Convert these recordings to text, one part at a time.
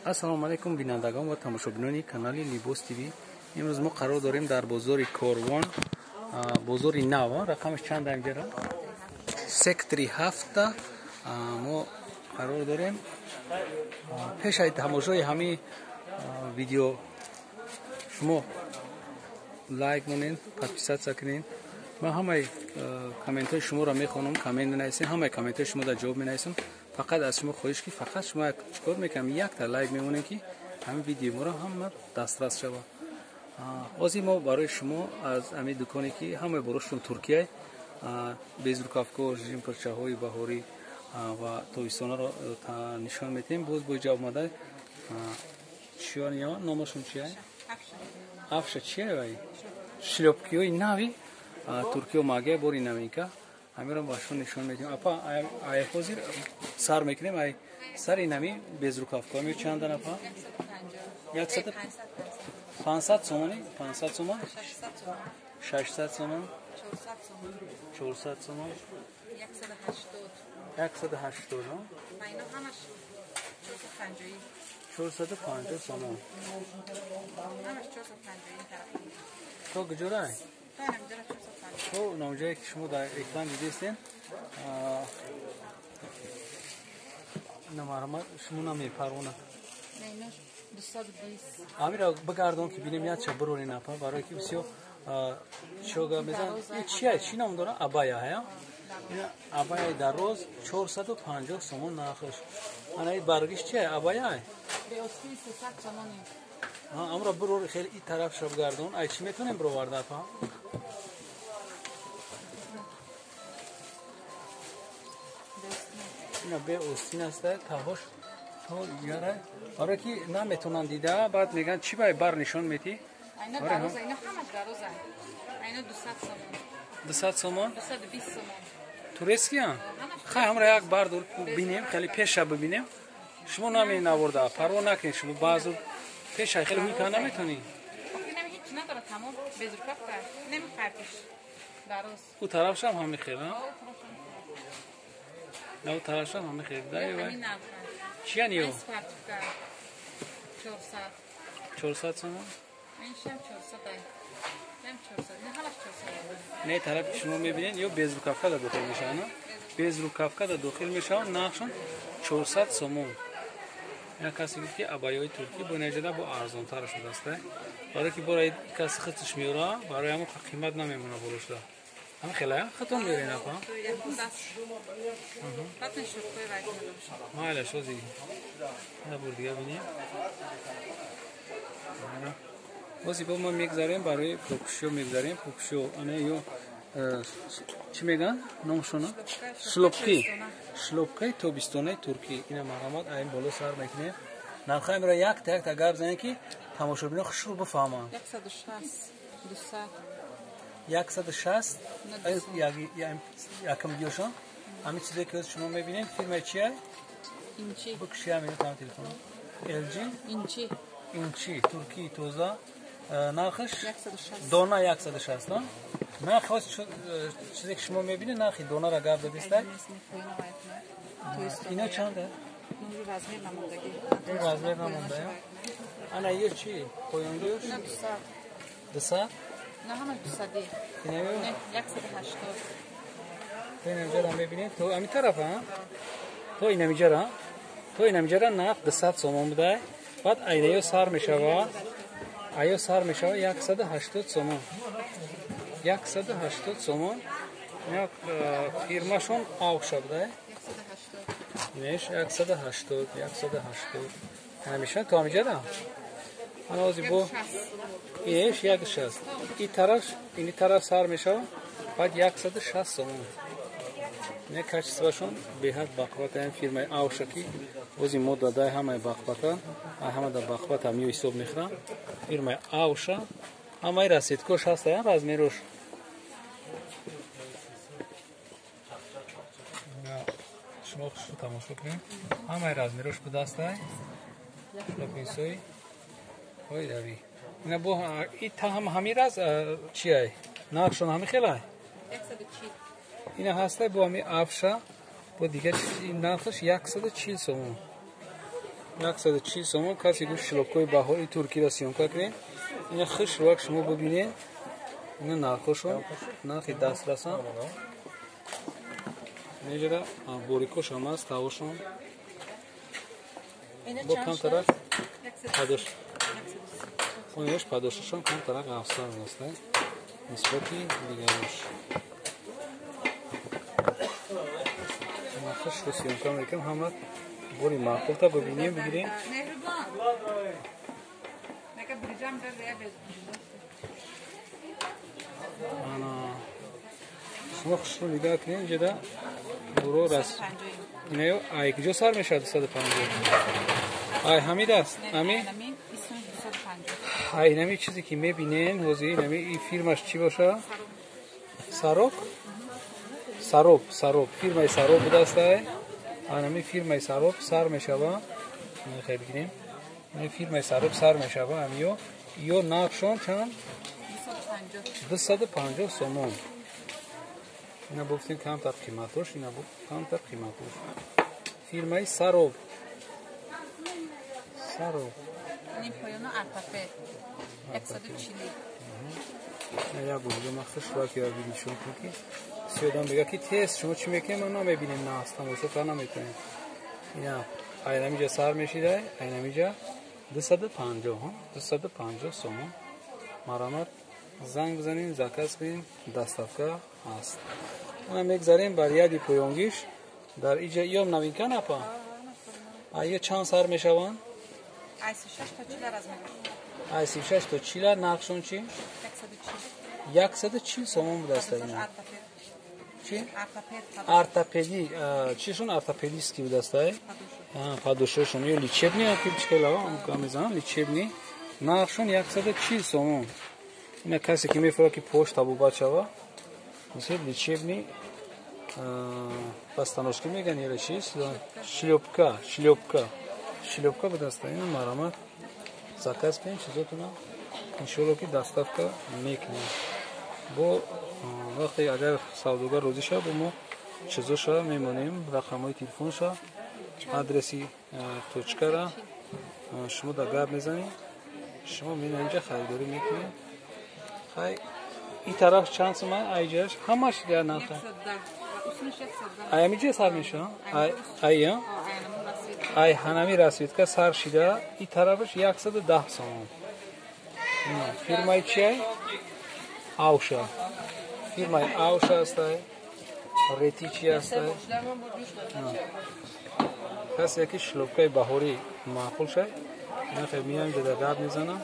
Ассалому алайкум бинандагон ва тамошобинони канали Либос ТВ. Имрӯз мо қарор дорем дар бозори Корвон, бозори нав, рақамаш чанд инҷара? Сектори 7 мо қарор дорем. Пеш аз тамошои ҳамин видео шумо лайк монед, подписаться кунед. Ман ҳамаи комментҳои шуморо мехонам, коммент менависем, ҳамаи комментҳои шумо дар ҷавоб менависам. Фақат аз шумо хоҳиш ки фақат шумо чикор мекунам, якта лайк мемонем ки ҳамин видеои моро ҳама дастрас шавад. Ҳозир мо барои шумо аз ҳамин дуконе ки ҳамаи борошон Туркия, безрукавко, жимпирчаҳои баҳорӣ ва тобистонаро нишон медиҳем. Боз бо иҷа омада чиён номашон чия? Афша чия вай? Шлёпкиҳои нави Туркиё магия бори навинка. Ҳаминро ба шумо нишон медиҳем. Апа, ай ҳозир сар мекунем, ай сари нами безрукавко ами чанд апа? 500 сомони, 500 сомон, 600 сомон, 400 сомон, 180, 450 сомон. То куҷорай? То номҷое ки шумо дар экран дидестен, намарама шумо намепарвона. Амира бигардон ки бинем якча бирори напа, барое ки бисёр чога мезан. Чия чӣ ном дора? Абая ҳая? Абаяи дароз 450 сомон нархаш. Ана и баргиш чия? Абая? Амра бирори хеле и тарафша бигардон. Ай чӣ метавонем бироварда апа? Ина бе остин аст, таҳош то яра. Барое ки наметавонанд дида, баъд мегӯянд чӣ бай бар нишон метӣ? Айна дароз, айна ҳамаш дароз. Айна 200 сомон. 200 сомон? 220 сомон. Турецкиян? Хай ҳамра як бар дур бинем, хеле пеша бибинем. Шумо наменаворда, парво накунед, шумо баъзу пеша хеле ҳуй кана наметавонӣ. Охи нами ҳеч надора, тамом безрукавка. Намехарпиш. Дароз. У тарафшам ҳами хел, а? На у тарафшам ҳами хел. Дай вай. Чиян ё? 400. 400 сомон? Иншам 400 ай. Нем 400, не ҳамаш 400. Не тарафи шумо мебинед, ё безрукавка дар дохил мешаванд, безрукавка дар дохил мешаванд, нархшон 400 сомон. Як касе гуфт ки абаёи туркӣ бо наҷада бо арзонтар шудааст, барое ки бора каси худаш меёра, барои ҳамон қимат намемона боло шуда. Ҳам хеле худтон меёрен апа? Майла шози. На бур дига бинем. Бози бо мо мегзарем барои покушиё мегзарем. Покушиё ана ё чӣ мегӯянд номшона? Шлопки. Шлопкаи тобистонаи туркӣ. Ина марҳамат айн боло сар мекунем. Нархҳои амро якта якта гап занем ки тамошобино хушрӯ бифаҳманд. 160, 200. 160 якам видеошон. Ҳамин чизе ки шумо мебинед фирмаи чия? Инчи. Бикуши ҳамин там телефон. LG? Инчи. Инчи, туркии тоза. Нархаш 160. Дона 160, а? Нарх чизе ки шумо мебинед нархи донаро гап задистай. Ино чанд? Размер намондагӣ. Размер намонда. Ана ё чи? Поёнгиёш? 200. 200? На ҳамаш 200. Не, 180. То инамиҷара мебинед, то ами тарафа, то инамиҷара, то инамиҷара нарх 200 сомон буда. Баъд айнаё сар мешава, айё сар мешава 180 сомон. 180 сомон. Як фирмашон Авша буда. Инеш 180, 180. Ҳамеша то ҳамиҷара. Ана ҳозир бо инеш 160. И тараф, ини тараф сар мешава, баъд 160 сомон. Не качествашон беҳад бақувват. Ин фирмаи Авша ки бози мо дадаи ҳамаи бақуввата, ҳама дар бақувват ҳам ё ҳисоб мехӯрам. Фирмаи Авша ҳамаи расидкош ҳаст, размерош. Шумо хушрӯ тамошо кунед. Ҳамаи размерош будастай. Шлопинсои. Ой дави. Ина бо и та ҳам ҳамин раз чиай? Нархшон ҳами хелай? 140. Ина ҳастай бо ҳами Авша, бо дигар нархаш 140 сомон. 140 сомон. Касе гуфт шлёпкаи баҳори туркиро съёмка кунед. Ина хушрӯак шумо бибинед. Ина нархошон, нархи дастрасан. Инҷара борикош ҳам аст, тавошон. Бо камтарак падош. Онош падошашон камтарак афзал аст нисбати дигарош. Хушро съёмка мекунем, ҳама бори маъқулта бибинем, бигирем. Шумо хушро нигоҳ кунед, инҷода буро рас. Инаё ай куҷо сар мешавад 250? Ай ҳамид аст? Ами? Ай инами чизе ки мебинен, ҳозир инами ин фирмаш чӣ боша? Сарок? Сароб, Сароб. Фирмаи Сароб будааст ай. Анами фирмаи Сароб сар мешава. Хай бигирем. Ин фирмаи Сароб сар мешава. Амиё ё нархшон чанд? 250 сомон. Ина гуфтем камтар қиматош, ина буд камтар қиматош. Фирмаи Сароб. Сароб. Ин поёна ортопед. 140. Я буду ма хушрӯак ё бинишон ки сиёдам бега ки тез шумо чӣ мекунед, ма намебинем, на аст тамошо кар наметавонем. Ина айнамиҷа сар мешидай, айнамиҷа 250, 250 сомон. Марамат занг бизанем, заказ кунем, доставка ҳаст. Ма мегзарем бар яди поёнгиш. Дар иҷа иём новинка напа? Ая чанд сар мешаванд? Ай 36 то 40 размер. Ай 36 то 40 нархшон чӣ? 140 сомон будааст ина. Чӣ? Ортопедӣ, чишон ортопедический будааст ай? Подошвашон ё лечебный ё чӣ кала, ам мезанам лечебный. Нархшон 140 сомон. Ина касе ки мефурад ки пош табобат шава, мисол лечебный постановки меган ё чист? Шлёпка, шлёпка. Шлёпка будааст ина марамат. Заказ кунед чизотона, иншоалло ки доставка мекунем. Бо вақте агар савдогар розӣ шавад, бо мо чизоша мемонем, рақамҳои телефонша, адреси точкара шумо дар гап мезанед, шумо мена инҷа харидорӣ мекунед. Хай ин тараф чанд сум айҷаш? Ҳамаш дар нарха. Ай ҳамиҷа сар мешавад? Ай ай ҳанами расвидка сар шида, ин тарафаш 110 сомон. Фирмаи чиай? Ауша. Фирмаи Ауша астай. Рети чи астай? Касе ки шлёпкаи баҳорӣ маъқул шай, нахе меоям ҷода гап мезанам.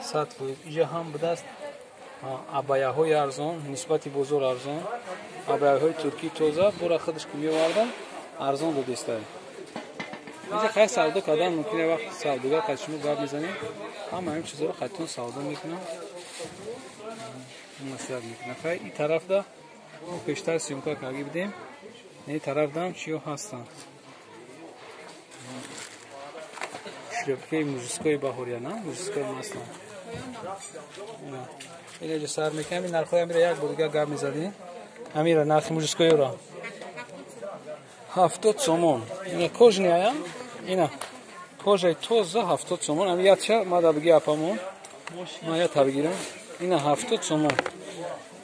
100%. Иҷа ҳам будаст абаяҳои арзон, нисбати бозор арзон. Абаяҳои туркӣ тоза, бора худаш ки меоварда, арзон додистай. Инҷа хай савдо кардан мумкин, вақт савдогар қад шумо гап мезанем, ҳама ҳамин чизҳоро қадтон савдо мекунам, маслиҳат мекунам. Хай ин тарафда мо пештар съёмка карда будем, ин тарафдам чиё ҳастанд. Шлёпкаи мужской баҳория, на? Мужской масло. Инаҷа сар мекунем, ин нархҳои амира як бор дигар гап мезадем. Амира нархи мужскойро 70 сомон. Ина кожный ая? Ина кожаи тоза 70 сомон. Ами ятша ма да бигӣ апамон. Ма ята бигирам. Ина 70 сомон.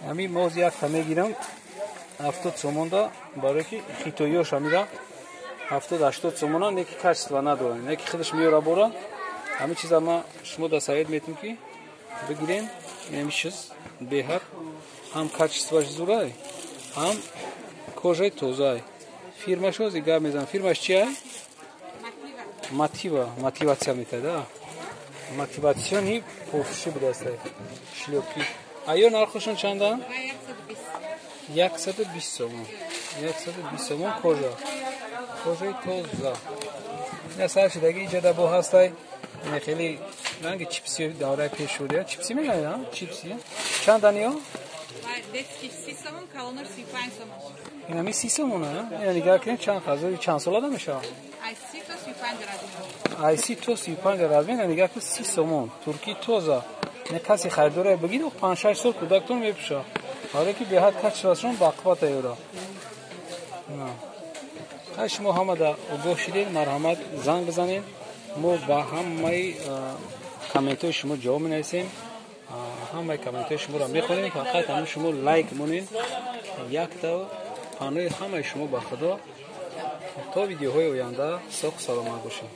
Ами моз якта мегирам 70 сомон да, барои ки хитоиёш амира 70-80 сомона, неки качество надоранд. Неки худаш меёра бора. Ҳамин чиза ма шумо да совет метам ки бигирем. Ин чиз беҳад ҳам качествоаш зурай, ҳам кожаи тозай. Фирмаш ози гап мезанам. Фирмаш чия? Мотива. Мотиватсия метада. Мотиватсиони пофши будааст. Шлёпки. Аё нархошон чанданд? 120 сомон. 120 сомон кожа. Кожаи тоза. Ина сар шидаги иҷода бо ҳастай. Ина хеле ранги чипси давраи пеш шуда. Чипси мегӯянд, чипси. Чанд даниё? Детский 30 сомон, калонаш 35 сомон. Ина ми 30 сомон, а? Ина нигоҳ кунед чанд хазори чанд сола да мешавад? Ай 30 то 35 размер. Ай 30 то 35 размер, ина нигоҳ кунед 30 сомон. Турки тоза. Не каси харидоре бигирад, 5-6 сол кӯдактон мепӯшад. Барои ки беҳад качествашон бақувват аёра. Хай шумо ҳама да огоҳ шидед, марҳамат занг бизанед. Мо ба ҳамаи комментҳои шумо ҷавоб менависем, ҳамаи комментҳои шуморо мехонем. Фақат ҳамин шумо лайк монед, якта панои ҳамаи шумо ба Худо. То видеоҳои оянда соқ саломат бошед.